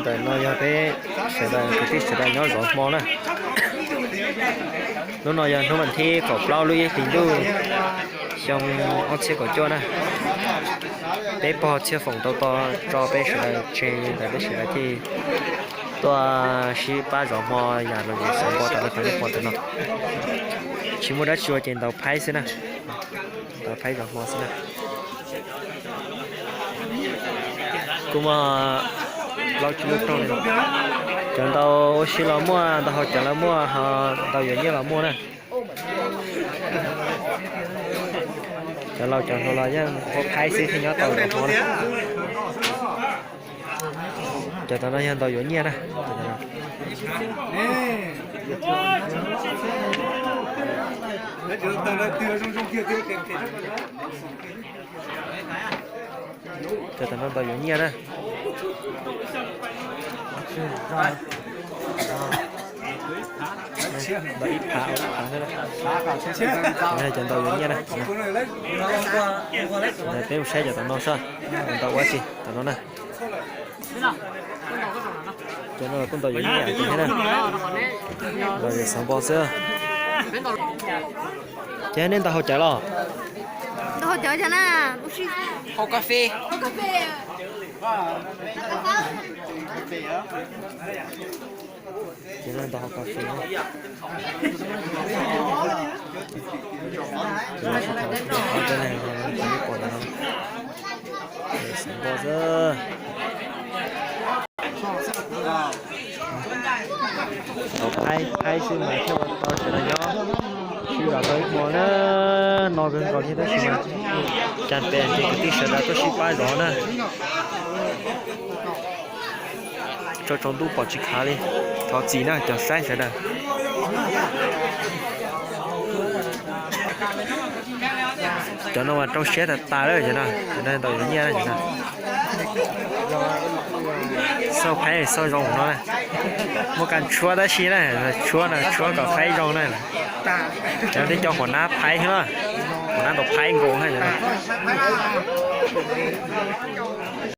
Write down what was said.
Ntawm no yog peb sawv daws kwv tij sawv daws nyob zov hmo na. Hnub no yog hnub vas thib kaum plaub lub ib hlis ntuj xyoo ob txhiab kaum cuaj na. Peb pog Txhiaj Foom tau tos tso peb sawv daws tseg ntawd peb sawv daws thiaj tuaj sib pab zov hmo yam lom zem xeev npo rau nej pom no. Tsis muaj dab tsi ua ces ntaus phaib xwb na. Ntaus phaib zov hmo xwb na. Kuj muaj plaub tsib lub rooj li. Cov ntaus ua si los muaj, ntaus haus cawv los muaj, ho ntaus yuav nyiaj los muaj na. Cov laus cov hluas los yeej ua phaib xwb thiaj nyob tau zov hmo na. Cov tom no yog ntaus yuav nyiaj na. Cov tom no ntaus yuav nyiaj na. Ntaus ib phav ib phav xwb. Cov ntaus yuav nyiaj na. Peb mus saib cov tom no saib ntaus ua tsi tom no na. Cov no kuj ntaus yuav nyiaj thiab na. Ntaus zem xeev npo xwb. Ces nej ntaus haus cawv los? Ntaus haus cawv na. Haus kas fes. Ces no ntaus haus kas fes. Xeev npo xwb. Tau phaib phaib xwb mas thiaj ua tau sawv daws nyob sib zov tau ib hmo na. No kawg nkaus li tab sis mas cas pem ces kwv tij sawv daws tuaj sib pab zov na. Tsaus tsaus ntuj pom tsis khav li. Thov txim na cov saib sawv daws. Cov no mas rau siab tas tas lawm cov no, cov no ntaus yuav nyiaj na cov no. Xauj phaib xauj zoo no na. Muaj kas tshuab tab sis na, tshuab no tshuab kom phaib zoo na. Cov no twb cov huam nab phaib xwb na. Huam nab ntaus phaib nkaus na cov no.